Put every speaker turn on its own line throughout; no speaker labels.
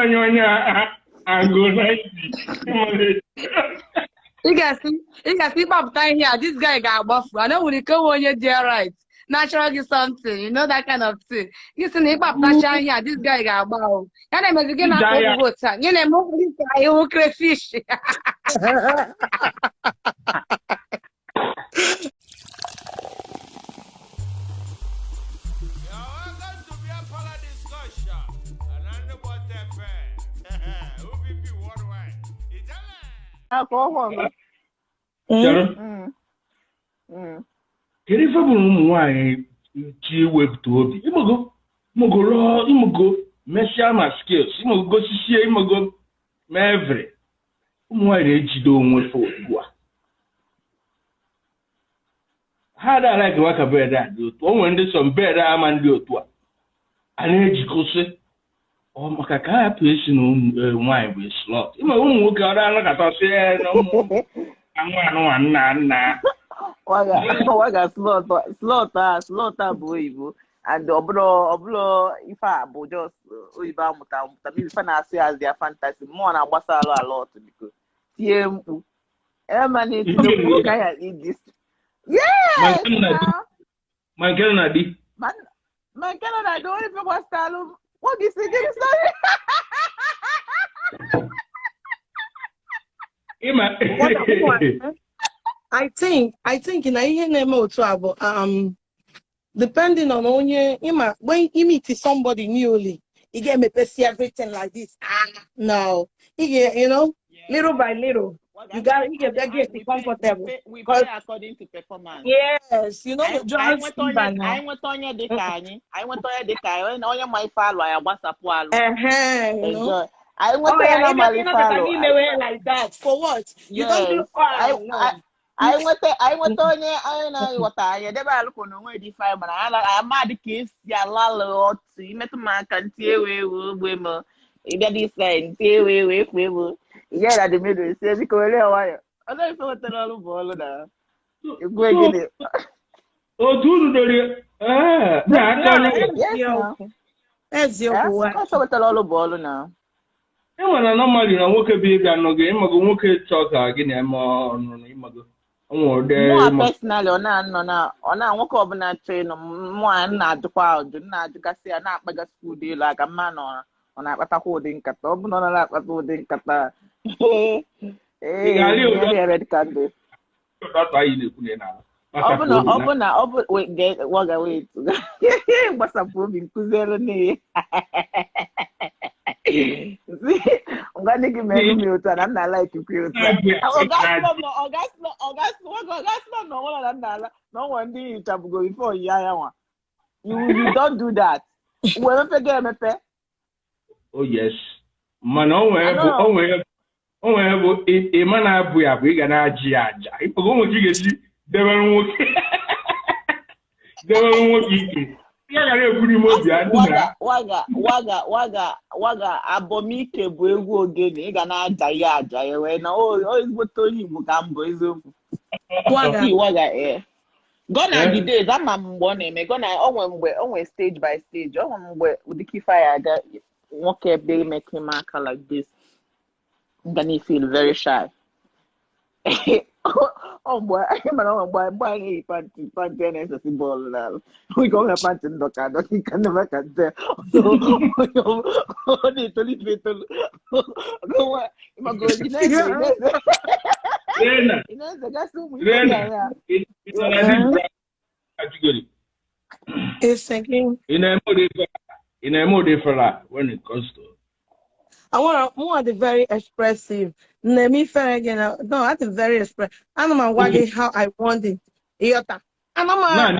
Onye onye agụ 90.
Ị ga-asị ịkpapụta ihe a, this guy ga-agbafu. And o nwere ike onwe onye dị right natural gị something, you know, that kind of thing. Gị sị na ịkpapụtacha ihe a, this guy ga-agba o. Ya na-emezi gị na-akpọ
Ya.
Ogbugbo taa. Gị na-eme ụkwụ gị ka ihu crayfish.
You're welcome to Beer Parlor Discussion. And I'm the FM. OPP Worldwide. Ijele!
Aka ọhụrụ.
Chere. Kedu ife bụ na ụmụ nwaanyị ji iwepụta obi ịmụgo ịmụgo rụọ ịmụgo mesịa ma skills ịmụgo gosisie ịmụgo mee every ụmụ nwaanyị na-ejide onwe fa otu a ha ada like ka bed a dị otu o nwere ndị sọ bed ama ndị otu a na-ejikọsị ọ maka ka a hapụ esi na ụmụ nwaanyị bụ slut. Ịma ụmụ nwoke ọ na-anakọta sị na ụmụ anụ anụ nna nna.
Waga waga, slut slut a, slut a bụ oyibo and ọbụrụ ife a bụ just oyibo amụta amụta, maybe ife na-asị as their fantasy. Mmụọ na-agbasa alụ ala ọtụ, biko tie mkpu ema na-etinye mkpu ka ya ịdị.
Ma
Yes.
nke nọ na di.
Na
Ma nke nọ na di.
Ma nke nọ na di onye ife gbasalụ nwoke isi gịnị, sorry.
Ịma.
I think na ihe na-eme otu a bụ depending on onye ịma. When you meet somebody newly, ị ga-emepesi everything like this? Ah, no, ị ga little by little you got you get get comfortable.
We
'Cause-
pay according to performance.
Yes, you know,
Anyị
just
anyị nweta onye
mba na
anyị nweta onye dị ka anyị, anyị nweta onye dị ka anyị, onye onye ma ife alụ, anyị agbasapụ alụ.
Ehe.
Enjoy. Anyị
Oh
nweta onye
yeah,
na-amara ife alụ.
ị mewe like that for what? You don't do
Yes.
ah,
Anyị
no.
anyị nweta onye onye na-aghọta anyị edebe alụkwụ na onwe dị ife anyị mana anyị ama dị ka esi alalụ otu imetụ m aka ntị ewu ewu ogbe m ịbịa dị side ntị ewu ewu ekwu ewu ije na the middle si biko were ya nwayọ. Ọlụ ife nwetara ọrụ bụ ọlụ na ekwu gịnị.
Otu unu dorie ee na aka onye.
Yes, now.
Eziokwu, eziokwu wa.
Ife nwetara ọlụ bụ ọlụ na.
Ịma na normally na nwoke bụ ịbịa nụ gị, ịmago, nwoke chọọ ka gị na-eme ọnụnụ, ịmago onwe ụdị
Mụa
ịma.
Personally, ọ na-anọ na ọ na nwoke ọbụla chọọ ịnụ mụa na-ajụkwa ajụ na-ajụgasị ya na-akpagasị ụdị elu aka mma na ọ na-akpatakwa ụdị nkata ọ bụ na ọ na-akpata ụdị nkata.
Ị ga-alị ụdọ?
Ee, red candle.
Ụdọ anyị na-ekwu na ị na-ala
Ọ bụ na
gbasapụ
ọ
obi
bụ na ọ bụ wait, waga, wait, gbasapụ obi nkụzielu n'ihe ngwa ndị gị mere m otu a na m na-ala ikikwe otu a. Ọ gasịla na ọnwụla na nna ala na ọnwa ndị hichabugo before yi ya nwa. You don't do that. Uwe emepe ga emepe.
Oh yes, mana o nwere bụ
Anọ.
O nwere bụ ịma na-abụ ya bụ ị ga na-ajị ya aja, ịmago, o nwere ka ị ga-esi debere nwoke ike ya gara ekwu n'ime obi ya ndị na
Waga waga waga waga waga, abọmike bụ egwu ogene. Ị ga na-aja ya aja ya wee na o ezigbote onye Igbo ka m bụ eziokwu.
Waga.
See, waga, eh. Gone are
Eh?
the days. Ama m mgbe ọ na-eme. Gone are, o nwere mgbe o nwere stage by stage. O nwere mgbe ụdịka ife anyị aga nwoke ebe imeke m aka like this. I'm gonna feel very shy. Ọ mgbe anyị mara ọ mgbe anyị yi panty a na-esesi bọọlụ n'ala. Oge ọ nwere panty ndọka adọka ka nnebe ka nte ọ na-etolite etolu. Ịmago, ị na-eze
Rena,
ị na-ezegasị ụmụ ife dị
Rena,
anya.
ị nọ na this brown category.
Ese gị.
Ị na-eme ụdị ife a? Ị na-eme ụdị ife a when it comes to
I want more the very expressive. Nne ifere gị na no, I think very expressive. Ana m agwa gị how I want it. Ịghọta? Ana m
na a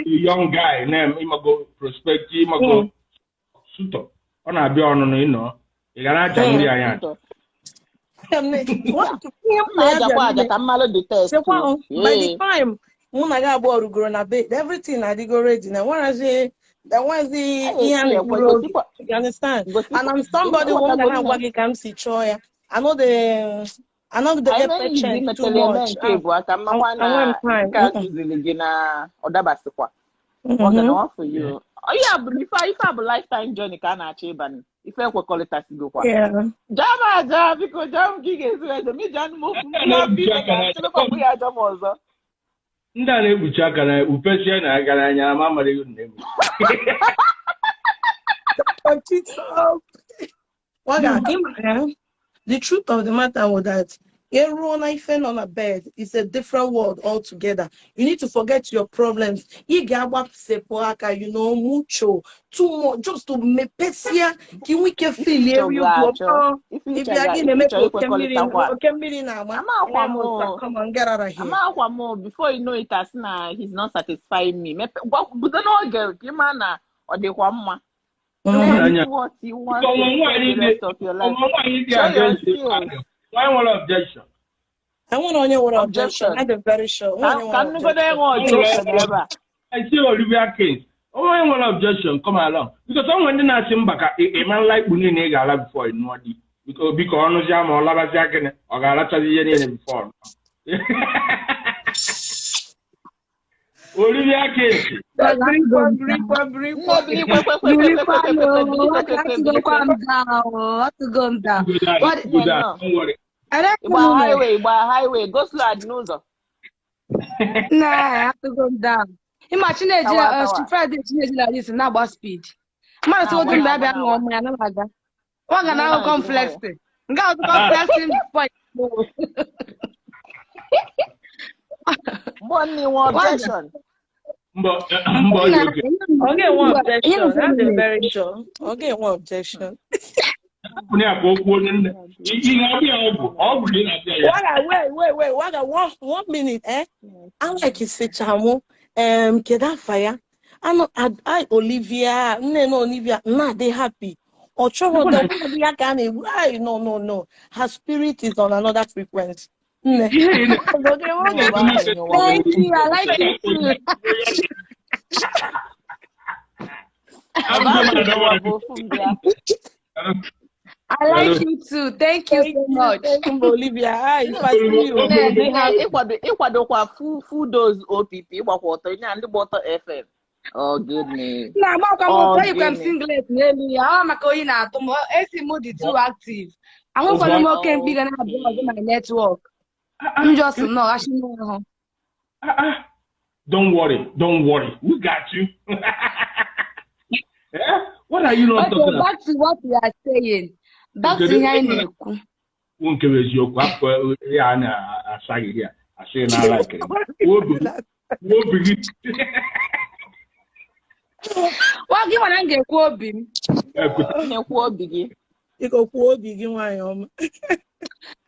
young guy na ịmago prospect, ịmago suitor, ọ na-abịa ọnụnụ ịnọ, ị ga na-aja nri anya.
Ihe m na ya
Na-ajakwa
bịara
aja
ime.
ka mmalụ dị test.
Chekwa o, by the
Ee.
time mụ na gị abụọ rugoro na bed, everything adịgo ready na nwerazi enwezi ihe a na-ekwuru oge. You understand? And I'm somebody who m ga na-agwa gị ka m si chọọ ya. I no dey
Anyị
get
mere izu
patient too
imetụla eme
much.
nke bụ aka mmakwa na
Enwe m time.
nke a kụziri gị na ọ dabasịkwa. Ọ ga na for you. Ọ ya bụ ife a bụ lifetime journey ka a na-achọ ịbanye. Ife ekwekọrịtasigokwa.
Yeah.
Jaa m aja, biko jaa m ka ị ga-esi wee jaa m iji anụ m okwu m na-abịa ime ka nchekwa bụ ya aja m ọzọ.
Ndị a na-ekpuchi aka na upesie na aga n'anya ama amara ihe na-eme.
But it's up. Waga, the truth of the matter was that everyone I fell on a bed is a different world altogether. You need to forget your problems. You know, mucho, too much, just to me pesia, can we can feel
Ife
you
ịchọgo achọ, ife
If
ịchọga
you are
ife
gonna make
ịchọ ikwekọrịtakwa. Ama akwa m o.
come on, get out of here.
Ama akwa m o, before you know it, asị na he's not satisfying me. Mepe bido n'oge ka ị ma na ọ dịkwa mma.
Mm.
Anya.
Learn what you want
Ọmụ
to spend
nwaanyị
the
dị
rest of your life.
ọmụ nwaanyị dị
Show your
against it.
skills.
Nwaanyị nwere objection.
I want on your objection.
Objection.
I'm very sure.
Ka
Onye
ka
nwere
nnugodo
objection.
enwe objection ebe a.
I see Olivia King. Onye nwere objection, come along. Because ọ nwere ndị na-asị mba ka ị ma nla ikpu niile ị ga-ala before ị nụọ di. Biko biko ọnụzịa ma ọ labazịa gịnị ọ ga-alachazi ihe niile before ọ nụọ. Olivia King.
Birikwa, birikwa, birikwa.
Nne bili kwe kwe kwe kwe kwe kwe kwe bili kwe kwe kwe bili
Atụgokwa
kwe.
m down, o, atụgo m down.
Go down,
What?
go
Nne
down,
nnọọ.
don't worry.
Ịgba highway, ịgba highway, go slow adị n'ụzọ.
Nah, atụgo m down. Ịma Chineji,
Tawa tawa.
Friday Chineji na this na-agba speed. Mmadụ sịgodu
Na-agba
mgbe
na-agba
abịa ṅụọ
na-agba.
mmanya na aga. Ọ ga
Jiri
na-ahụ
nwayọọ, jiri nwayọọ.
complexing. Nke ahụ complexing point.
Mgbe nne nwe
Waga.
objection.
Mbọ mbọ dị oke.
Ọ ga-enwe
Ihe
objection.
nfe
I'm very sure. Ọ ga-enwe objection.
Hapụ ya ka o kwuo onye nne. Ị na-abịa ọgwụ ọgwụ ka ị na-abịa ya.
Waga, wait, wait, wait. Waga, one minute, eh? I like Isechamụ. Kedu afa ya? Anụ, I, Olivia, nne na Olivia, na-adị happy. Ọ chọrọ
Ịhụ na
the ya ka a na-egbu. Ay, no, no, no. Her spirit is on another frequency. Nne.
Ihe ị na-
Nne ebe ahụ nyụwa.
Thank you. I like you too.
Ebe ahụ nyụwa bụ ofu mbịa.
I like you too. Thank you
Thank
so
you,
much.
thank you, Olivia. Hi, if I see you.
Nne
Nne,
nne ịkwado ịkwadokwa full dose OPP ịgbakwa ọtọ nye ndị gba ọtọ FM. Oh goodness.
Na agbakwa m
Oh
ụtọ yikwa m
goodness.
singlet n'elu ya ọ maka oyi na-atụ m esi m dị too active ahụkwana m oke mkpi ga na-abịa ọzọ my network m just nọ ghachi m ahụ.
Don't worry, don't worry. We got you. Eh? What are you not
Okay,
talking about?
back to what we are saying, back to
Kedu
ihe anyị na-ekwu.
Okwu nke bụ eziokwu afọ ya a na-asaghị ya asị na ala ekere. Kwuo obi gị. Kwuo obi gị.
Nwa gị mana m ga-ekwu obi m.
Ekwute.
Na-ekwu obi gị.
Biko kwuo obi gị nwaanyị ọma.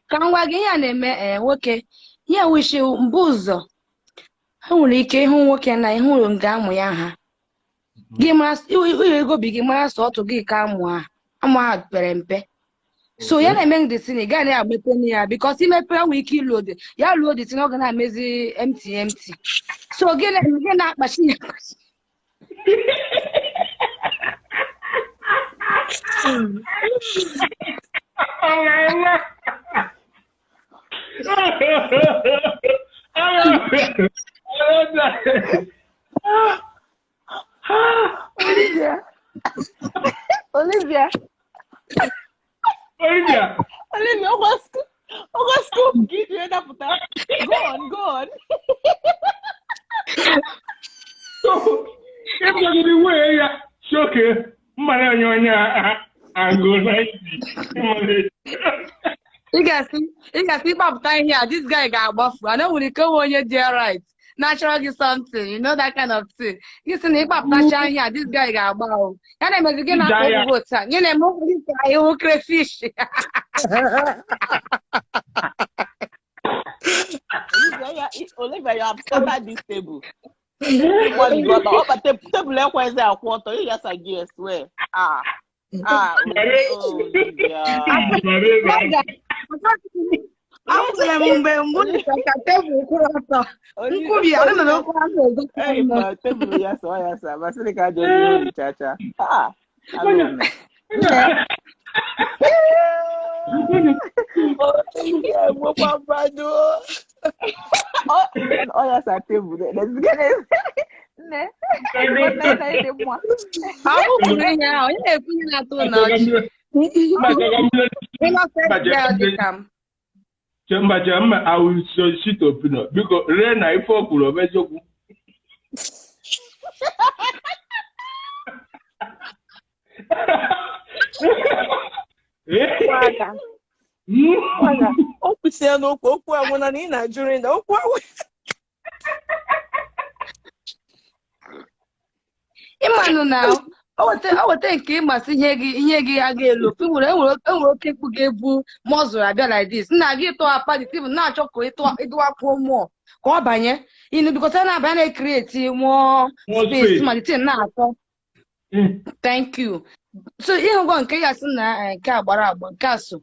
Ka m gwa gị ihe a na-eme ee nwoke ihe wishi mbụ ụzọ ha nwere ike ịhụ nwoke na ịhụ nga amụ ya ha gị mara iwego obi gị mara sọ ọtụ gị ka amụ ha amụ ha pere mpe so ya na-eme the thing ị gaghị na-agbape ya because imepe nwere ike ịlụ ode ya lụọ the thing ọ ga na-emezi empty empty so gị gị na-akpachi ya akpachi.
Olivia. Olivia.
Olivia.
Olivia, ọgwa school ka iji wee dapụta. Go on, go on.
So, ịbịagide wee ya si oke mma na-enye onye agụ 90.
Ị ga-asị ịkpapụta ihe a this guy ga-agbafu ana nwere ike onwe onye dị right na-achọrọ gị something, you know, that kind of thing. Gị sị na ịkpapụtacha ihe a this guy ga-agba o ya na-emezi gị na-akpọ
Ija ya.
ogbugbo taa gị na-eme ụkwụ gị ka ihu crayfish.
Olivia, ya, Olivia, you have scattered this table. Ịgbaligo ọtọ, ọkpa tebụl ekwezi akwụ ọtọ, ị yasa gị swear. Ah, ah, Olivia.
Afụla m mgbe mbụ dịka ka tebụl kwụrụ ọtọ nkwubi ana m okwu ahụ egosi
Ei,
m.
ma tebụl ya sọ ya sa, masịrị ka ajọ onye ori cha cha. Ah, alụ m.
Olivia, nwekwa mmadụ.
Ọ ya sa tebụl. Nne. Nwanne nna ịdị mma.
Ọ kwuru ihe ahụ, onye na-ekwu ihe na-atụ na ọchị. Innocent girl dị ka m.
Mba, che mma, I will solicit opinion. Biko, ree na ife o kwuru, ọ bụ eziokwu?
Waga. Waga. O kwụsịa n'okwu, okwu agwụna na ị na-ajụrị na okwu agwụ.
Ịmanụ na o weta nke ịmasị ihe gị aga elu. Enwere oke mkpu ga-ebu mọzụrụ abịa like this. Nna gị tọwa the table na-achọ ka ịtọwapụ mmụọ ka ọ banye. Inu because ọ na-abịa na-ekreti more space ma the thing na-atọ. Thank you. So ịhụgo nke ya sị na nke a gbara agba nke a so.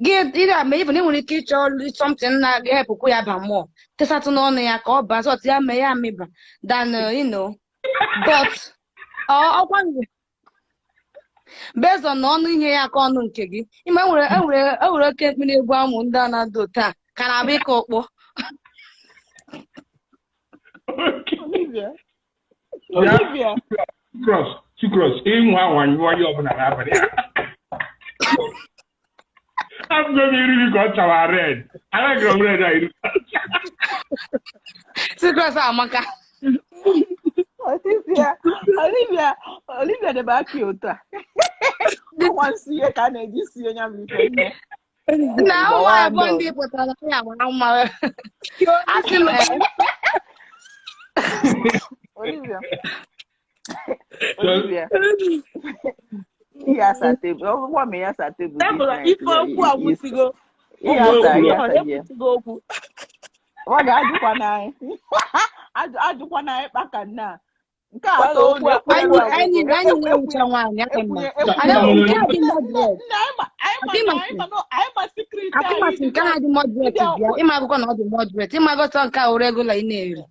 Gị ị even nwere ike ịchọ something na-ehepụkwu ya ba mmụọ. Tesatụ n'ọnụ ya ka ọ baa so ya mee ya amịba than you know. But ọkwa based on ọnụ ihe ya aka ọnụ nke gị ịma enwere oke mkpi na-egbu amụ ndị a na-adụ taa ka na-abụ ịka ụkpọ.
Olivia. Olivia.
Cross, ịnwa anwa nyụọ ya ọbụla n'abalị. I'm going to iri ka ọ chara red. Anaghị m red a iri.
Cross amaka.
Olivia debe aka otu a. Ọnwa nsị ihe ka a na-eji sie ya bụ ife nne.
Na ụmụ abụọ ndị pụtara ya mara mma. Asị m
Olivia. Olivia. Ihe asa tebụl, ọgwụgwọ ma ihe asa tebụl.
Tebụl ife okwu agwụsigo.
Ihe asa
okwu.
Ọ ga-ajụkwa n'anyị. Ajụkwa n'anyị kpaka nna. Nke a atọ okwu
anyị nwere ncha nwaanyị akịmasị nke ha dị moderate bịa ịma akụkọ na ọ dị moderate ịma agụta nke a regular ị na-eri.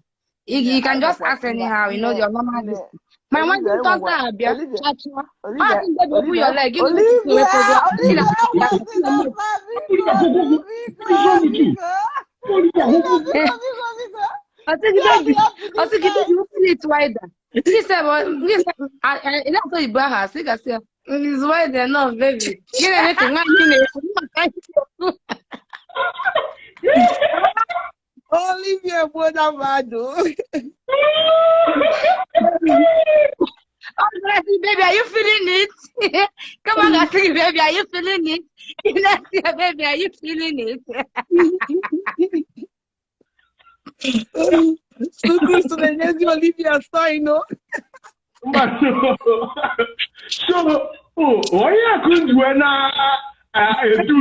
You can just ask anyhow, you know, your normal this. My one thought abịa chacha. Ah, think baby open your leg. Give me I think baby open it wider. He said, I not you buy her. I said, it's wide enough, baby. Get anything.
Olivia Bonamado.
Oh, baby, are you feeling it? Come on, I see, baby, are you feeling it? Baby, are you feeling it?
Olivia sign, no?
So, why couldn't when I do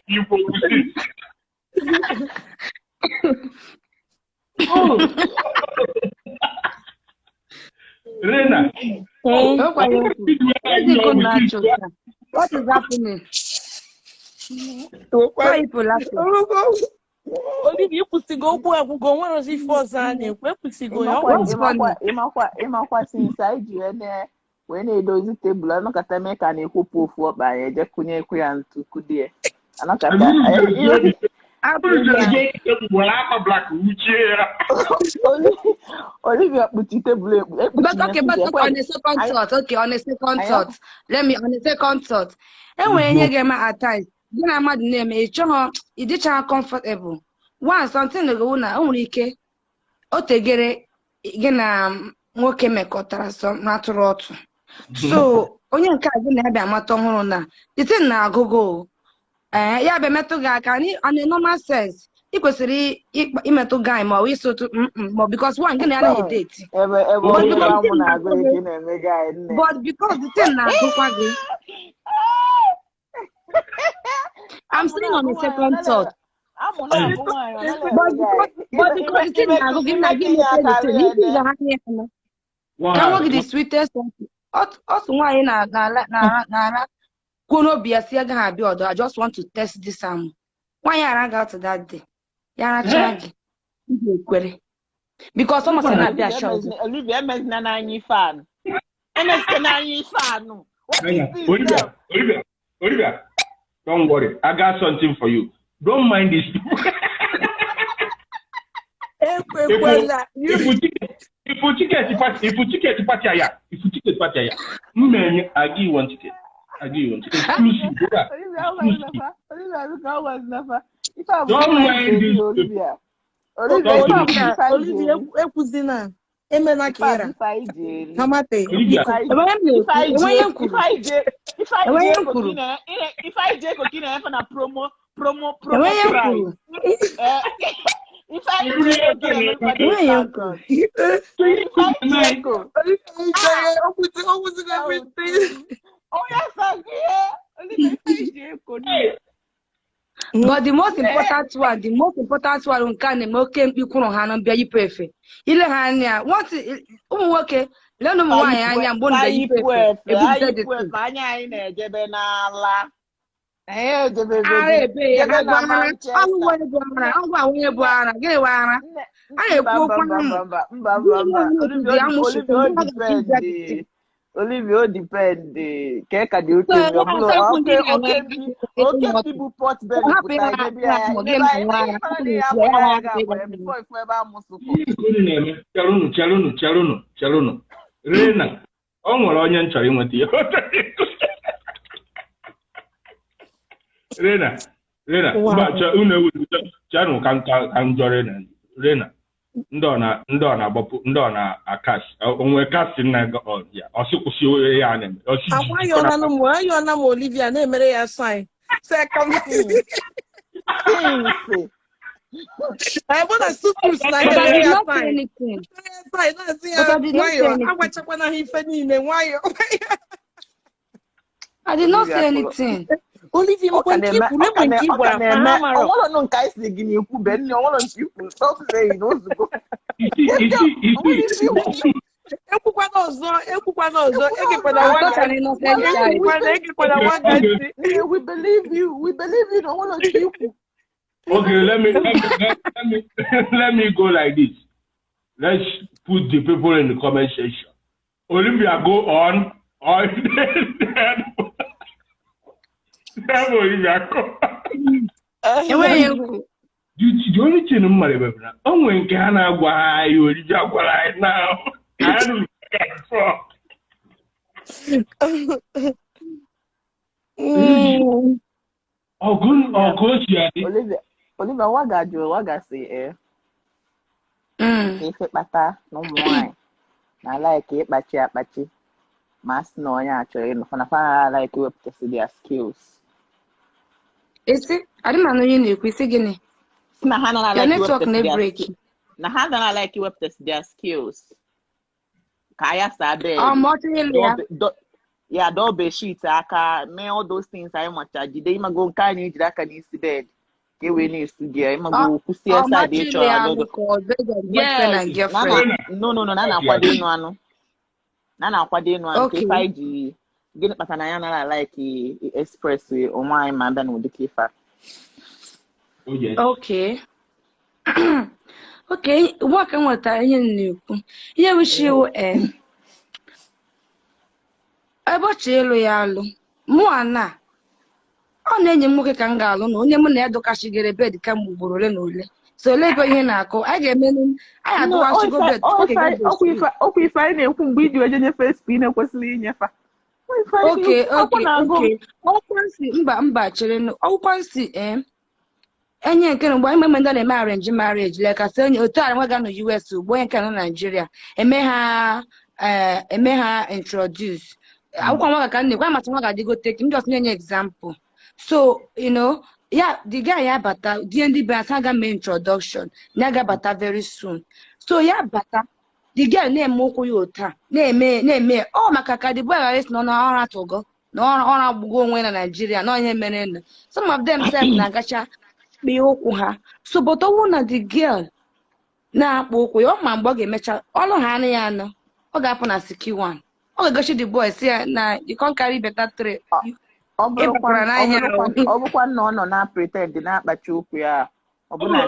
you Oh, Rena,
what is happening? Why are people laughing?
Olivia, kwụsịgo okwu agwụgo nwere ozi ife ọzọ a na-ekwu ekwụsịgo ya.
Ịmakwa since anyị ji wee na-edozi tebụl anọkọta mee ka na-ekwupụ ofu ọkpa anyị eje kụnye ekwe ya ntụ kụdie anọkọta Olivia kpuchi tebụl ekpu.
But okay, but on a second thought, okay, on a second thought, let me on a second thought. Enwere ihe ga-eme at times gị na mmadụ na-eme ị chọghọ ị dịchaghị comfortable. One something go na o nwere ike o tegere gị na nwoke mekọtara sọ na-atụrụ ọtụ. So onye nke a gị na-abịa amata ọhụrụ na the thing na-agụgụ ya bịa metụ gị aka on a normal sense ị kwesịrị imetụ guy ma ọ isi otu ma because one gị na ya na date. But because the thing na-agụkwa gị. I'm sitting on a second thought. But because the thing na-agụ gị na gị na ka nwoke the sweetest ọtụ nwaanyị na-ara kwuo n'obi ya si agaghị abịa ọdọ. I just want to test this am. Nwaanyị ara ga out that day. Ya racha gị ihe ekwere. Because ọ masịrị na-abịa ashọ ọzọ.
Olivia emezina n'anya ife anụ. Emezina n'anya ife anụ.
Olivia, don't worry. I got something for you. Don't mind this. Ifu ticket party, ifu ticket party aya, ifu ticket party aya. Mmenye, I give you one ticket. I give you one ticket. Exclusive. Yeah.
Olivia,
Exclusive.
Olivia, look how was never. If I
Don't mind this.
Olivia. Olivia,
Don't
if I
do
if I
Olivia ekwuzina emena
if
ka
I
ịra
if I jail.
Hamate
Olivia.
If I
Enweghị m
if I
na-ekwu, enweghị m
if
kwuru.
I j if I
Enweghị
j
m kwuru.
kokina if I j kokina if na promo promo promo
Enweghị m
price.
kwuru.
Eh, if I j kokina if
Enweghị m kwuru.
If I j ko.
Okwuzigo everything.
Oh yes, I yeah. Olivia, if I j ko.
But the most important one, the most important one nke a na-eme oke mkpi kwụrụ ha na mbịa yipụ efe. Ile ha anya, once ụmụ nwoke lenụ ụmụ nwaanyị anya mgbe unu bịa yipụ
Anyị
efe, ebupụta the
yipụ
thing.
efe anya anyị na-ejebe n'ala. Anyị
Ara
ejebegodi
ebe ya,
jebe
ha
na
bụ ara,
Manchester.
ọnwụ onye bụ ara, ọgwụ ahụ onye bụ ara, gịnị bụ ara?
Nne,
A na-ekwu
mba
okwu
mba
amụ.
mba mba mba mba mba
Ndị
Olivia
amụ
o
sokwa
Olivia o
mgbe ha ga-eji bịa the
depend
thing.
Olivia o depend ke ka dị
So,
oke mbi ọ bụla
ya okwu ndị
oke
na-enwe
oke mbi oke mbi bụ pot belly
hapụ
pụta
ịra
idebe ya
amụ gị
idebe
ma
ya
nwa
ihe
ara,
mara
hapụ
na ya
na-ekwu ya
amụ
nwa
ya
ara
ga-akpọ
ịgwa
ya
m.
before ifu ebe amụsụkọ.
Ihe nke unu na-eme, chelụnụ, chelụnụ, chelụnụ, chelụnụ. Rena, o nwere onye m chọrọ inweta ya. Rena, Rena,
Wow.
mba, unu ewu, chenụ ka m ka m jụọ Rena. Rena, ndị ọ na ndị ọ na-agbapụ ndị ọ na-akas onwe kasị na ọ ya ọ sị kwụsị ihe a na-eme ọ sị
Akwa
jikọta
ayọọla m ayọọla m Olivia na-emere ya sign. Second.
Things.
Ebe na sutus na
But I
emere
did
ya
not say
sign.
anything.
Sign na-asị
But
ya
I did not say
nwayọọ
anything.
agwachakwana ha ife niile nwayọọ.
I did not
Olivia
say
kụrụ.
anything.
Olivia
Ọ
makwa
ka
nke
na-eme
i kwuru
ọ ka
enwe
na
nke i
ọ ka
gwara ha
na-eme
ha marọ.
ọnwụrụ nụ nke anyị si gị na-ekwu be nne ọnwụrụ nke ikwu stop saying ozugbo.
isi isi
Onwere
isi
ife ikwu.
Ekwukwana ọzọ ekwukwana ọzọ
Ekwula
egekwana
ọzọ.
I
nwa
thought
ga
an innocent child.
ekwukwana egekwana
okay
nwa ga
okay
ntị.
Nne, we believe you. We believe you na ọnwụrụ nke ikwu.
Okay, let me let me let, let me let me go like this. Let's put the people in the comment section. Olivia go on or then Olivia go.
Enweghị m kwuru.
The only thing m mara ebe bụ na o nwere nke ha na-agwa anyị Olivia gwara anyị na anyị nụrụ nke a before. Ọgụ ọgụ o si adị.
Olivia, Olivia, waga jụrụ waga si eh
Mm.
ka ife kpata na ụmụ nwanyị na like ịkpachi akpachi ma a sị na onye a chọrọ ịnụ fana fana like iwepụtasị their skills.
Isi, adị m anụ onye na-ekwu isi gịnị?
Si na ha nana
Your
like
network
iwepụtasị their
na-break.
na ha nana like iwepụtasị their skills ka aya saa bed
Ọ ma ọ chọrọ ịlụ ya.
ya dọọ bedsheet aka mee all those things anyị macha jide ịmago nke anyị jiri aka n'isi bed ka e wee na-esu gị ya ịmago kwụsie
Ọ ma
side
chọrọ
ị
ịlụ
chọrọ
ya
alụgo.
alụ ka ọ based on boyfriend and
Yes, na na
girlfriend.
no no no na na-akwado ịnụ anụ na na-akwado ịnụ anụ ka
Okay.
ife anyị ji gịnị kpatara na ya nara like express onwe anyị ma abịa n'ụdị ka ife a.
Oh yes.
Okay. Okay, ugbu a ka m nwetara ihe m na-ekwu. Ihe wuchi iwu ebe ọ chọrọ ịlụ ya alụ, mụ a na ọ na-enyi m nwoke ka m ga-alụ na onye mụ na ya dọkachigere bed kamgbe ugboro ole na ole. So olee ebe ihe na-akụ? Anyị ga-eme anyị
No,
adọwachigo bed oge ga
ọkwa ife anyị na-ekwu mgbe iji wee je nyefe sp na-ekwesịrị inyefa. Ọkwa ife anyị
oke
na-ekwu, akwụ
oke
na-agụ m.
oke ọkwa nsị mba mba chere nụ ọkwa nsị ee enye nke na mgbe anyị mgbe ndị na-eme arrange marriage like asị onye otu a nwa ga nọ US ugbu onye nke nọ Nigeria eme ha eme ha introduce akwụkwọ nwa ka m na-ekwu amacha nwa ga-adịgo take m just na-enye example. So you know ya the guy ya bata die ndị be asa aga mee introduction ya ga-abata very soon, so ya bata the girl na-eme ụkwụ ya otu a na-eme na-eme ọ maka ka the boy ghara isi na ọrụ atụgo na ọrụ ọrụ agbụgo onwe na Nigeria na onye mere nụ some of them sef na-agacha kpee ụkwụ ha. So but ọwụ na the girl na-akpụ ụkwụ ya ọ ma mgbe ọ ga-emecha ọlụ ha anụ ya anọ ọ ga-apụ na siki one ọ ga-egosi the boy si ya na you can't carry better tray.
Ọ bụrụkwa
Ịbakwara n'ahịa ahụ.
ọ bụrụkwa na ọ nọ na pretend na-akpachi ụkwụ ya ọ bụ na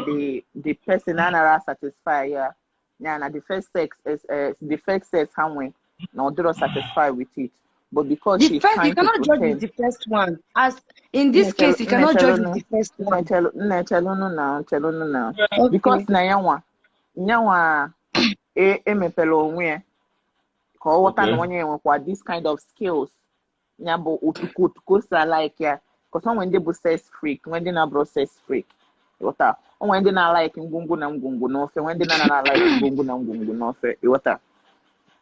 the person anara satisfy ya ya na the first sex is the first sex ha nwe na ọ dịrọ satisfy with it, but because
The
she's
first, you
trying to
cannot judge with
pretend.
the first one. As in this case, you cannot judge with the first one.
Nne chelụnụ na chelụnụ na
Okay.
because na yanwa nyanwa Emepela onwe ya ka ọ ghọta na
Okay.
onye nwekwa this kind of skills, ya bụ otuko otuko si like ya, because onwe ndị bụ sex freak, nwe ndị na-abụrụ sex freak, ịghọta? Onwe ndị na-alike ngwongwo na ngwongwo n'ofe, nwe ndị na-alike ngwongwo na ngwongwo n'ofe, ịghọta?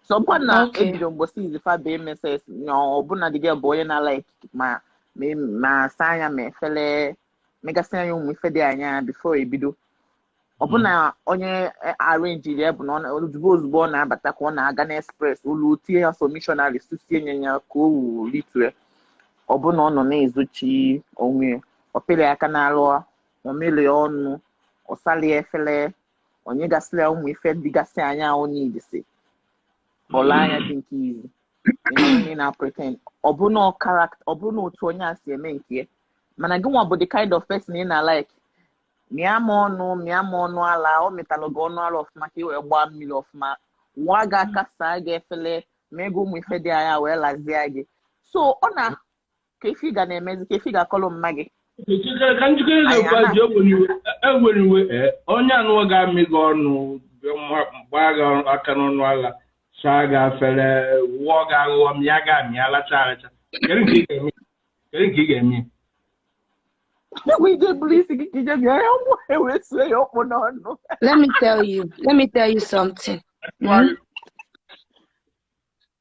So ọ bụkwa na ebido mgbosi izi fa bụ eme sex, na ọbụna dị gị bụ onye na-alike ma asa anya, ma efele megasị anya, ụmụ ife dị anya before ebido. Ọbụna onye arrange ya bụ na ozugbo ozugbo ọ na-abata ka ọ na-aga n'express ụlọ, tie ya submissionary, susie nye ya ka o wuru litue. Ọbụna ọ nọ na-ezochi onwe ya, ọ pịrị aka n'alụ, ọ melie ọnụ, ọ salie efere, onye gasịrị ya ụmụ ife dịgasị anya, onye idisi ọla anya dị nke izi ị na pretend. Ọbụna character, ọbụna otu onye a si eme nke ya, mana gị nwa bụ the kind of person ị na-like mịa m ọnụ, mịa m ọnụ ala, ọ mịtalụ gị ọnụ ala ọfụma ka ị wee gbaa mmiri ọfụma, wụọ gị aka, saa gị efele, mee gị ụmụ ife dị anya, wee lazie gị. So ọ na ka ife ị ga na-emezi, ka ife ị ga-akọlụ mma gị.
Ka njikere
Anyị
na-ekwu
ana
ji ewere iwe onye anụwa ga-amị gị ọnụ, gbaa gị aka n'ọnụ ala, saa gị afere, wụọ gị aghụghọ, mịa gị amị, alacha alacha. Kedu nke ị ga-eme? Kedu nke ị ga-eme?
Egwu ije buru isi gị ka ije bịa ya ụmụ ewee sue ya ọkpụ n'ọnụ.
Let me tell you something.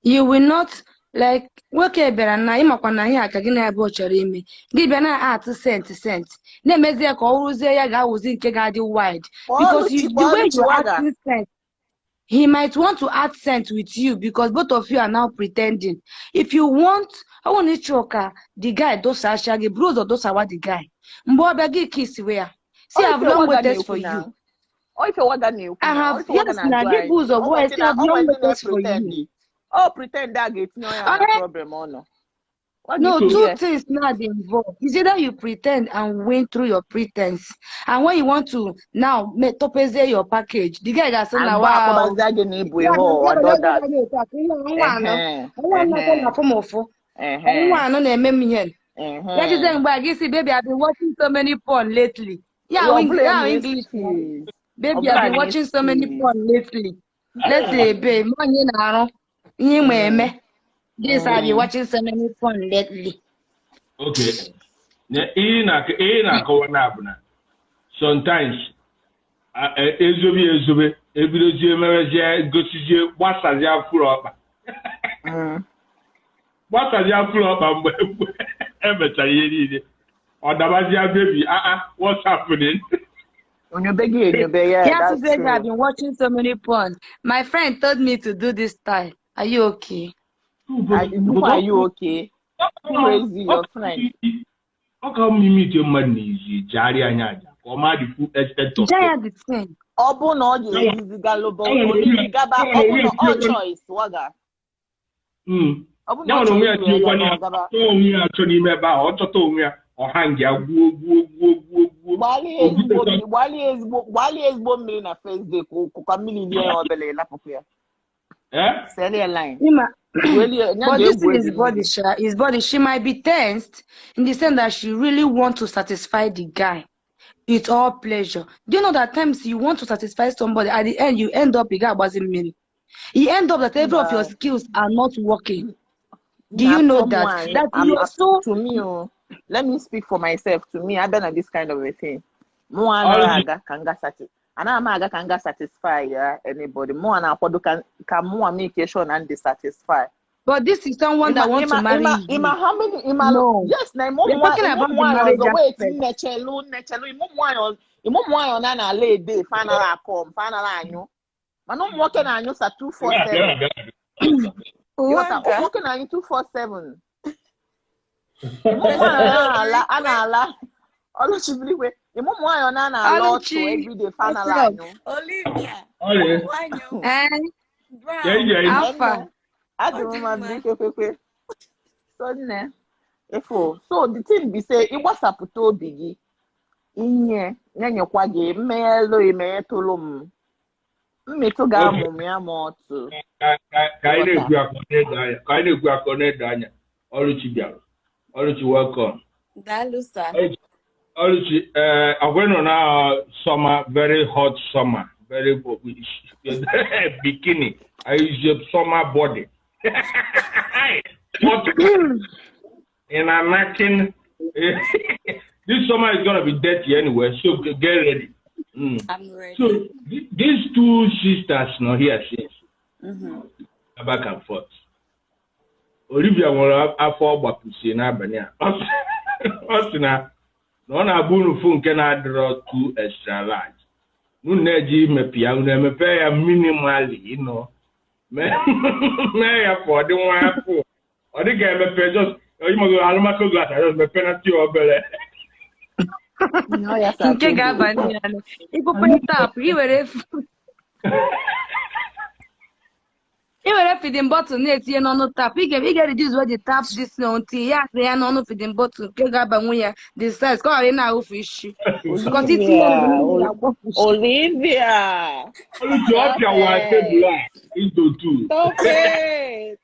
You will not like nwoke bịara na ịmakwa na ihe a ka gị na ya bụ chọrọ ime, gị bịa na atụ sent sent na-emezi ya ka ọ wụrụzie ya ga-awụzi nke ga-adị wide, because you, the way you are acting scent, he might want to add scent with you, because both of you are now pretending. If you want, ọ bụrụ na ịchọ ka the guy dosacha gị, buru ụzọ dosawa the guy. Mgbe ọ bịa, gị kiss we ya, see, I've long waited for you.
Ife waga na-ekwu.
I have, yes, na gị bụ ụzọ gwa ya, see, I've long waited for you.
Ọ pretend a ga-etinye onye na problem ọ nọ.
No, two things now dey involved. It's either you pretend and win through your pretense, and when you want to now make topeze your package, the guy ga-asị na wow.
Akpọbazie gị na ịbụ ihe ụwa dọdat.
Nwa anọ na-afụ m ụfụ. Nwa anọ na-eme m ihe. Ya jize mgbe a gị si, "Baby, I've been watching so many porn lately." Ya English. "Baby, I've been watching so many porn lately." Let's say, babe, onye na-arụ ihe ma eme. This, I've been watching so many porn lately.
Okay. Ihe na-akọwa na bụ na sometimes ezobe ezobe, ebidozie merezie, gosizie, gbasazie afụrụ ọkpa. Gbasazie afụrụ ọkpa mgbe emechara ihe niile. Ọ dabazie, "Baby, ah, what's happening?"
Onyobe gị enyobe ya.
Yeah, to say I've been watching so many porn. My friend told me to do this style. Are you okay?
Are you okay? Crazy, your friend.
Ọ ka mma ime ite mmadụ n'izi jegharịa anya aja ka ọ maa the full extent of
Jaya the thing.
Ọ bụ na ọ ga-ejizi galoba oriri gaba, ọ bụ na ọ choice waga. Ọ bụ na
Ya
ọ
nwere onwe ya
chọrọ
tinyekwa
iri
ya
gaba.
Chọọ onwe ya achọ n'ime ebe ahụ, ọ chọta onwe ya, ọha nga ya gbuo gbuo gbuo gbuo gbuo.
Gbalịa ezigbo mmiri, gbalịa ezigbo, gbalịa ezigbo mmiri na first day ka mmiri lie ya obele, lapụkwa ya.
Eh?
Sell ya line.
Ima,
Welie ya.
But this
ga-egwu
thing is
ebi
body,
mmiri.
sha, his body. She might be tensed in the sense that she really want to satisfy the guy. It's all pleasure. Do you know that times you want to satisfy somebody, at the end you end up, you got mmiri. You end up that every of your
Mba.
skills are not working. Do
Na
you know
some
that?
nwanyị,
That you are so
to me, oh, let me speak for myself. To me, abịa na this kind of a thing, mụ anaghị
Ọrụ
aga ka nga sati anaghị m aga ka nga satisfy ya anybody. Mụ na-akwado ka mụnwa make sure na ndị satisfy.
But this is someone
Ịma
that wants to
ịma
marry
ịma ịma
you.
how many ịma
No.
Yes, na ịma
We're
ụmụ
talking
ịma
about
ụmụ
the
nwaanyị
marriage
ọzọ, wait,
aspect.
nnechelu nnechelu, ịma ụmụ nwaanyị ọzọ, ịma ụmụ nwaanyị ọ na-ala ede fa anaghị akọ m, fa anaghị anyụ, mana ụmụ nwoke na-anyụ sa 247. Ịghọta? Ụmụ
Waga.
nwoke na-anyụ 247. Ịma ụmụ nwaanyị ọ na-ala a na-ala ọlụchibiligwe, ịma ụmụ nwaanyị ọ na-ala ọtụ
Oluchi,
everyday, fa
what's
anaghị
up?
anyụ.
Olivia.
Ọrịa.
Nwanyị
Eh,
Brown.
Ije ije.
Alpha.
Nne, adị m
Ọ dị
mma.
mma.
Biko kwekwe so nne ifo, so the thing be say ịgbasapụta obi gị, inye nyenyekwa gị mmeghelu, emeghetụlụ m mmetụ ga-amụ m ya ma otu.
Ka anyị na-ekwu akọ na-edo anya, ka anyị na-ekwu akọ na-edo anya, Ọlụchi bịara. Ọlụchi, welcome.
Daalụ, sir.
Ọlụchi, ee, ọgwa nọ na summer, very hot summer. Very bikini. Is your summer body. But in a knocking, this summer is gonna be dirty anyway, so get ready.
I'm ready.
So these two sisters now here since back and forth. Olivia nwere afọ ọ gbapụsi n'abalị a. Ọ sị na ọ na-abụ unu fụ nke na-adịrọ too extra large. Unu na-eji imepe ya, unu emepe ya minimally, you know. Mee ya ka ọ dị nwa afọ. Ọ dị ka emepe just ịmago alụmakụ glass, just mepe na tii obere.
No, ya sa
Nke ga-aba
tebụl.
ya nụ. Ịkpụkpọ tap, i were feeding bottle na-etinye n'ọnụ tap. Ị ga-reduce where the tap this na tinye ya asị ya n'ọnụ feeding bottle nke ga-abanwe ya the size ka ọ ghara ị na-awụfu isi. Because itinye ya
Olivia,
n'ọnụ ga-agbapụ isi.
Olivia,
Oluchi ọ
stop
pịawa
it.
tebụl a into two.
Stop it.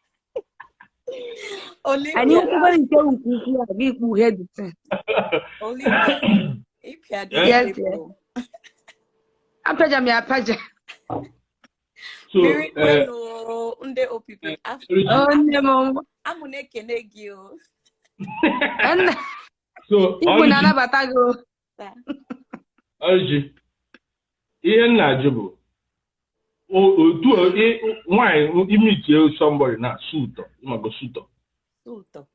Anyị
Olivia,
nkwukwere nke nke ukwuu a gị kpughe the thing.
Olivia, ịpịa this
Yes, yes.
table.
Apaja m ya apaja.
So,
Mmiri kwenu ndị OPP.
Oluchi,
Oh, nne m.
Amụ na-ekene gị o.
Nna,
so
Igbo
Oluchi,
na-anabata gị o.
Taa.
Oluchi, ihe m na-ajụ bụ otu nwaanyị imitie somebody na sutọ, ịmago sutọ,
Ụtọ.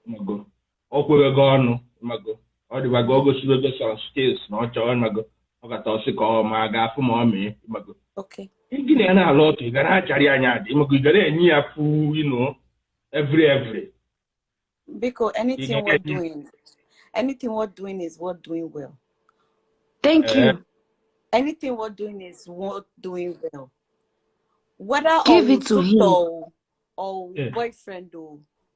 ịmago ọ kwewego ọnụ, ịmago ọ dịbago o gosiwego some skills na ọ chọrọ, ịmago ọ kata ọsị ka ọ ma ga-afụ ma ọ mee, ịmago
Okay.
gị na ya na-alụ ọtụ, ị ga na-achara ya anya adị, ịmago ị ga na-enye ya fu, you know, every
Biko,
ị
anything
ga
worth
na-enye
doing, anything worth doing is worth doing well.
Thank you.
Anything worth doing is worth doing well. Whether
Give
or
it to him.
suitor or
Yeah.
boyfriend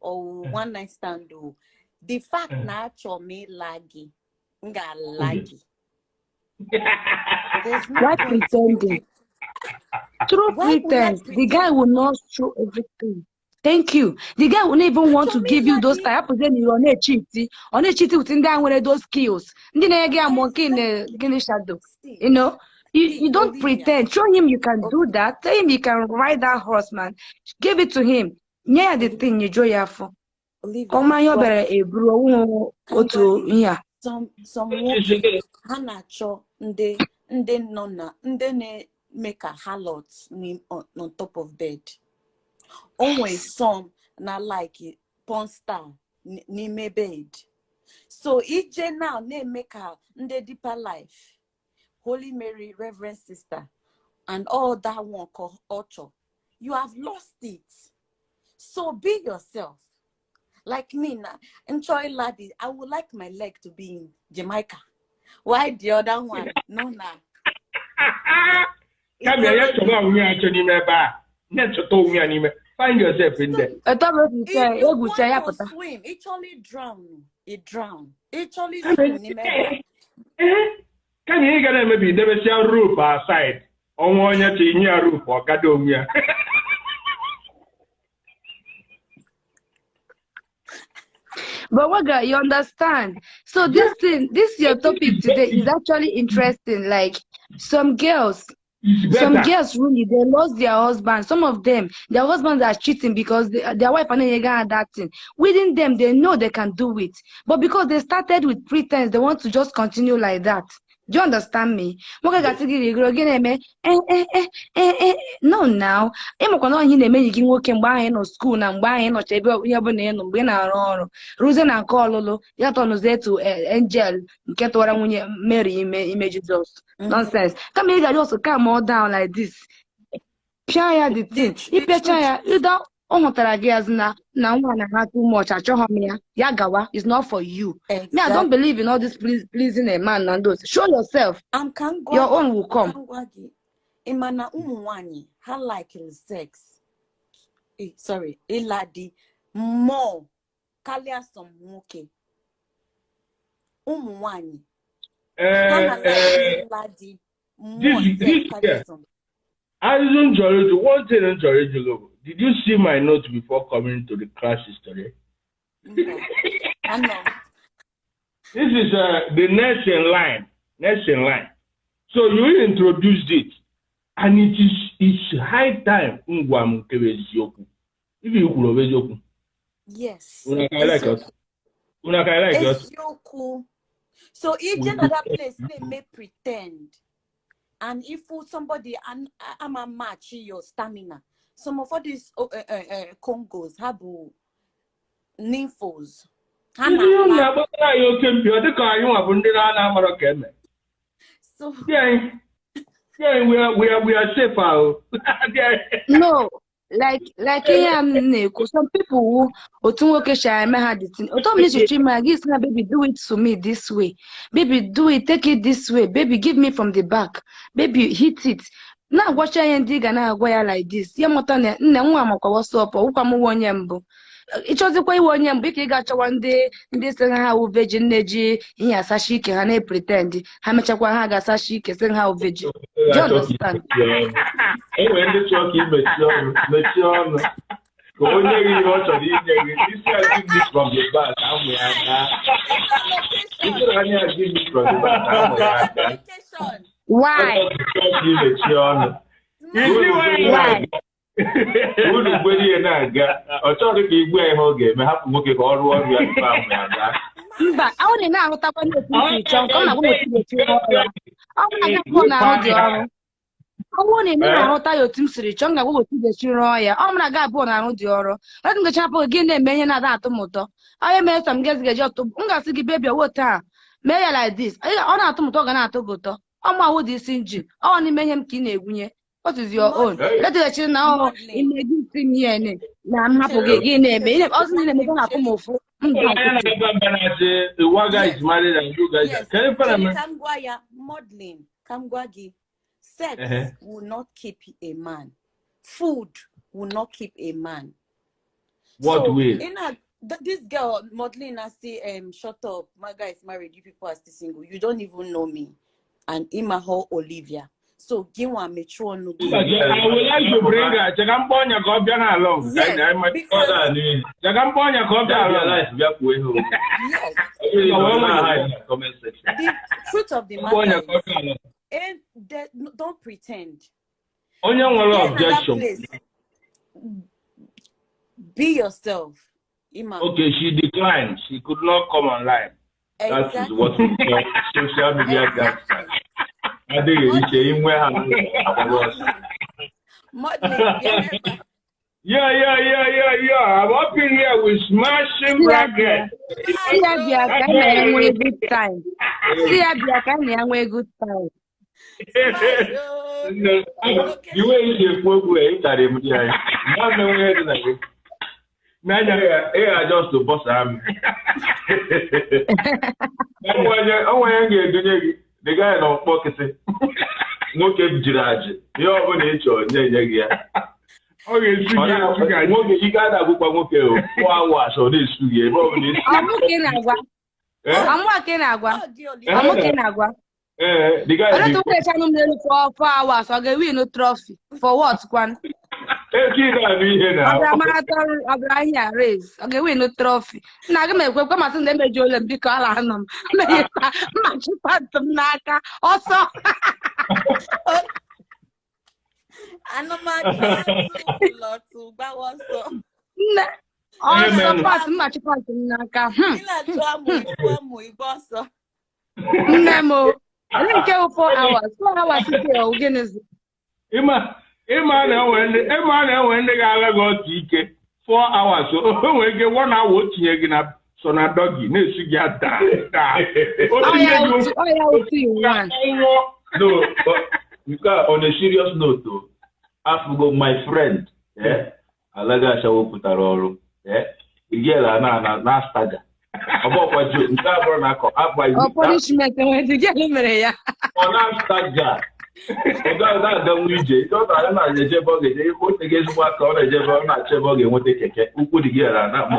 or one night stand or the fact na achọ m ịla gị, m ga-ala gị. There's no
Why
point.
pretending? Through
Why would I
pretense, the guy
pretend?
will not show everything. Thank you. The guy will not even want
Achọ
to
m
give
ịla
you those
gị.
type of then you're not cheating. On a cheating within that one those skills. Ndị na-ege ya monkey na
Exactly.
gịnị shadow.
See,
You know, you
see,
don't
Olivia.
pretend. Show him you can do
Okay,
that. Tell him you can ride that horse, man. Give it to him. Nye ya the
Olivia,
thing you joy ya for.
Olivia,
Ka ọ mara ihe ọ
gwa
bịara eburu onwe
ka m gwa
otu
gị,
ihe a.
some nwoke ha na-achọ ndị ndị nọ na ndị na-eme ka harlots on top of bed. O nwee some na like porn star n'ime bed. So ije now na-eme ka ndị deeper life, Holy Mary, Reverend Sister, and all that one culture, you have lost it. So be yourself. Like me now, enjoy laddie. I would like my leg to be in Jamaica. Why the other one? No, nah.
Kama ya chọba onwe ya achọ n'ime ebe a, na-echọta onwe ya n'ime. Find yourself in there.
Eto bụ otu ise,
If you
egwucha ya
want to
pụta.
swim, actually drown. It drown. Actually
Kama
swim n'ime ebe a.
kama ị ga na-emebi idebesịa rope aside. Ọnwa onye chọ inye ya rope, ọ gado onwe ya.
But Waga, you understand. So this thing, this your topic today is actually interesting. Like some girls,
It's
some
better.
girls really they lost their husband. Some of them, their husbands are cheating because their wife and they got that thing. Within them, they know they can do it. But because they started with pretense, they want to just continue like that. Do you understand me? Nwoke ga-asị gị rigoro gị na-eme eh eh eh eh eh no now. Ịmakwa na ihe na-eme enyi gị nwoke mgbe ahụ ị nọ skuul na mgbe ahụ ị nọcha ebe ihe ọbụla ị nọ mgbe ị na-arụ ọrụ ruzie na nke ọlụlụ ya tọnụzie to angel nke tụwara nwunye Mary ime ime Jizọs. Nonsense. Kama ị ga just calm all down like this. Pịa ya the thing. Ịpịacha ya ịda ọ hụtara gị azụ na na nwa na ha too much achọghị m ya ya gawa it's not for you. Me, I don't
Exactly.
believe in all this pleasing a man and those. Show yourself.
Am ka m gwa
Your
gị,
own will
ka
come.
m gwa gị, ị ma na ụmụ nwanyị ha like sex. Sorry, ịla di more karịa some nwoke. Ụmụ nwanyị ha na like ịla di more
This
sex
this
karịa
year,
some.
Ajụjụ m chọrọ ịjụ, one thing m chọrọ ịjụ gị bụ, did you see my note before coming to the classes today?
Mba, anọ m.
This is the next in line. Next in line. So you introduced it, and it's high time ngwa m nke bụ eziokwu. Ife i kwuru ọ bụ eziokwu.
Yes.
Una ka I like us. Una ka I like us.
Eziokwu. So ije na that place na-eme pretend. And if somebody ama match your stamina, some of all these Congos ha bụ nymphos. Ha
Ndị unu
na-ala.
na-agbatara anyị oke mpi, ọ dịka anyị nwa bụ ndị na-amarọ ka eme.
So
Ndị anyị, we are safe ahụ. Ndị anyị.
No, like ihe a m na-ekwu, some people wụ otu nwoke si eme ha the thing. Otu ọbụla isi chọọ ime ya, gị sị na, "Baby, do it to me this way. Baby, do it, take it this way. Baby, give me from the back. Baby, hit it." Na-agwacha ihe ndị ị ga na-agwa ya like this. Ya mụta na nne nwa makwa WhatsApp, ọwụkwa m nwa onye mbụ. Ịchọzikwa iwe onye mbụ, ị ka ị ga-achọwa ndị sị ha wụ virgin na-eji ihe asachi ike ha na-epretend. Ha mechakwa ha ga-asachi ike sị ha wụ virgin. Do you understand?
E nwere ndị chọrọ ka ị mechie ọnụ, mechie ọnụ ka o nye gị ihe ọ chọrọ inye gị. Isi ya, "Give me from the back," amụ ya gaa. Isi anya ya, "Give me from the back," amụ ya gaa.
Location.
Why?
Ọ chọrọ ka ị mechie ọnụ.
Isi wee
Why?
Unu gwere ihe na-aga, ọ chọrọ ka igwe ya ihe ọ ga-eme, hapụ nwoke ka ọ rụọ ọrụ ya tupu amụ ya gaa.
Mba, ọ na na-ahụtakwa ndị otu isi chọọ nke ọ na-agwa m otu ga-esi rụọ ọrụ ya. Ọ bụrụ na gị na-arụ dị ọrụ, ọ bụrụ na ị na-ahụta ya otu m siri chọọ, m ga-agwa gị otu ị ga-esi rụọ ya. Ọ bụrụ na gị abụọ na-arụ dị ọrụ, ọ dị m gacha hapụ gị na-eme ihe na-ada atọ m ụtọ. Onye mere sọ m gị ga-eji ọtụ, m ga-asị gị, "Baby, ọwụ taa mee ya like this." Ọ na-atọ m ụtọ, ọ ga na-atọ gị ụtọ. Ọ ma awụ dị isi nji ọ n'ime ihe m ka ị na-egwunye. What is your own? Leteghachi na ọ ime gị isi m ihe na m hapụ gị, gị na-eme ihe ọzọ na-eme, ọ na-afụ m ụfụ m.
Onye na-aba mba na-asị one guy is married and you guys
Yes.
Can you follow me?
Ka m gwa ya, modeling, ka m gwa gị, sex will not keep a man. Food will not keep a man.
What
So,
will?
This girl, modeling, I say, "Shut up. My guy is married. You people are still single. You don't even know me." And Imaho Olivia. So, give one mature no.
I would like to bring her. Cheka mkpọ ọnya ka ọ bịa n'ala ọgụ.
Yes, because
Ọ na-anụ.
Cheka mkpọ ọnya ka ọ bịa
Bịa
ala ọgụ.
live, bịa kwuo ihe okwu.
Yes,
Ọ bụrụ na ọ na-ahide na comment section.
The truth of the
Mkpọ ọnya
matter
ka ọ
is,
bịa ala ọgụ.
no, don't pretend.
Onye nwere
Get in that
objection.
place. Be yourself. Ima.
Okay, she declined. She could not come online.
That is what we call social media gangster. Adịghị iche inwe ha agbara ọsọ.
Modeling, yeah.
Yeah. I'm up in here with smashing
Si ya bịa.
bracket.
Si ya bịa ka anyị na ya nwee good time. Si ya bịa ka anyị na ya nwee good time.
Smash, oh.
Iwe isi ekwu okwu ya, ị tara m di anyị. Mma m enwe ihe dị na gị.
N'anya.
Ị ga just bọsa m. Onwe onye m ga-edunye gị. The guy nọ mkpọ kịtị. Nwoke jiri ajị. Ihe ọ bụla ị chọrọ, nye nye gị ya.
Ọ ga-esu
Ọ
gị
na-
esu gị ajị.
Nwoke ike a na-agwụkwa nwoke o. 4 hours ọ na-esu gị ebe ọ bụla isi.
Ọ mụ ka ị na-agwa?
Eh?
Ọ mụ ka ị na-agwa?
Oh, dear Olivia.
Ọ mụ ka ị na-agwa?
Ee, the guy
Olee
dị
otu nwoke chanụ m n'elu for 4 hours, ọ ga-ewin trophy for what kwan?
Eke ị na-anụ ihe na
Ọ bịara marathon, ọ bịara ahịa race, ọ ga-ewin trophy? Nna gị m ekwekwe masị na emejuola m, biko ala anọ m meghekwa mmachikwa ntụ m n'aka ọsọ.
Anụmanụ lọtụ gbawa ọsọ.
Nne ọsọ.
Amen.
Pas mmachikwa ntụ m n'aka.
Ị na-achụ amụ ịchụ amụ igba ọsọ.
Nne m o, olee nke bụ 4 hours? 4 hours nke ọ gịnịzi?
Ịma na enwe ndị ga-ala gị otu ike 4 hours, o nwere ike 1 hour o tinye gị na so na doggy na-esi gị daa daa. O
Ọ
tinye
ya
gị
otu, ọ ya otu in one.
nwụọ.
No, but nke a, on a serious note o, afụgo my friend, alaga ashawo pụtara ọrụ, girl a na na stagger. Ọ bụkwa jo nke a bụrụ na akọ akwa.
Ọ punishment enwere ndị gịnị mere ya?
Ọ na-stagger, ọ na-aganwu ije, ọ na na-eje ebe ọ ga-eje, o tego ezigbo aka, ọ na-eje ebe ọ na-achọ ebe ọ ga-enweta keke ụkwụ dị. Girl a na-akpọ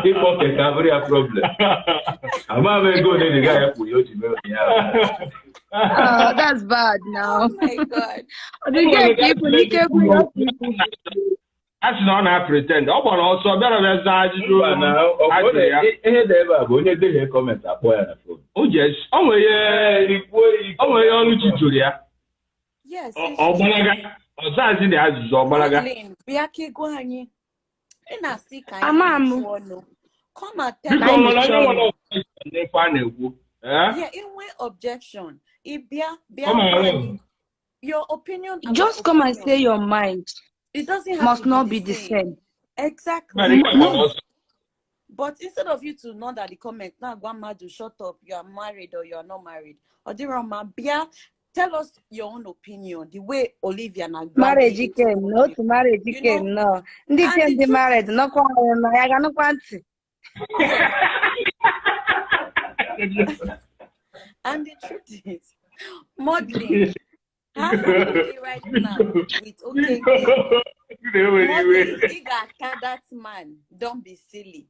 ịkpọ keke abụrụ ya problem. Ama m ego ole dị gaghị ekwu ya o ji mere ya.
Oh, that's bad now.
Oh my God.
Ọ dị gị ka ịpụ n'ike egwu ya otu ikwu.
A sị na ọ na-pretend ọ gbara ọsọ bịara bịa zaa ajụjụ
Mba, na ọ
a
bụ
jụrụ ya.
ihe dị ebe a bụ onye dehie comment, akpọ ya na phone.
O yes, o nwere ihe
Ikwuo
o nwere ihe Ọlụchi jụrụ ya.
Yes,
Ọ
it's
ọ
true.
gbalaga. Ọ zaghịzi na ajụjụ ọ gbalaga.
Madeline, bịa ka ị gwa anyị. Ị na-asị ka anyị
Ama m.
mechie ọnụ. Come and tell
Biko
us.
o nwere onye
Mechie ọnụ.
nwere objection n'ife a na-ekwu. Eh?
Yeah, inwe objection. Ị bịa bịa
Come
gwa
on.
anyị your opinion and my
Just come and
opinion.
say your mind
It doesn't have
must
to be
not
the
be the
same.
same.
Exactly.
Mmadụ ikpe
But
gbara ọsọ.
but instead of you to know that the comment now gwa mmadụ shut up, you are married or you are not married. Ọ dịrọ mma, bịa tell us your own opinion, the way Olivia na gwa gị
Marriage
etu
kem
o
na
feel.
otu marriage
You
kem
know,
nọ. Ndị
and
kem
the
dị
truth
married
is,
nọkwa anyị nọ ya ga-anụkwa ntị.
yes. And the truth is, modeling, ha hapụ gị right now with Okeke.
Biko, na-ewere iwe.
Modeling, ị ga-aka that man. Don't be silly.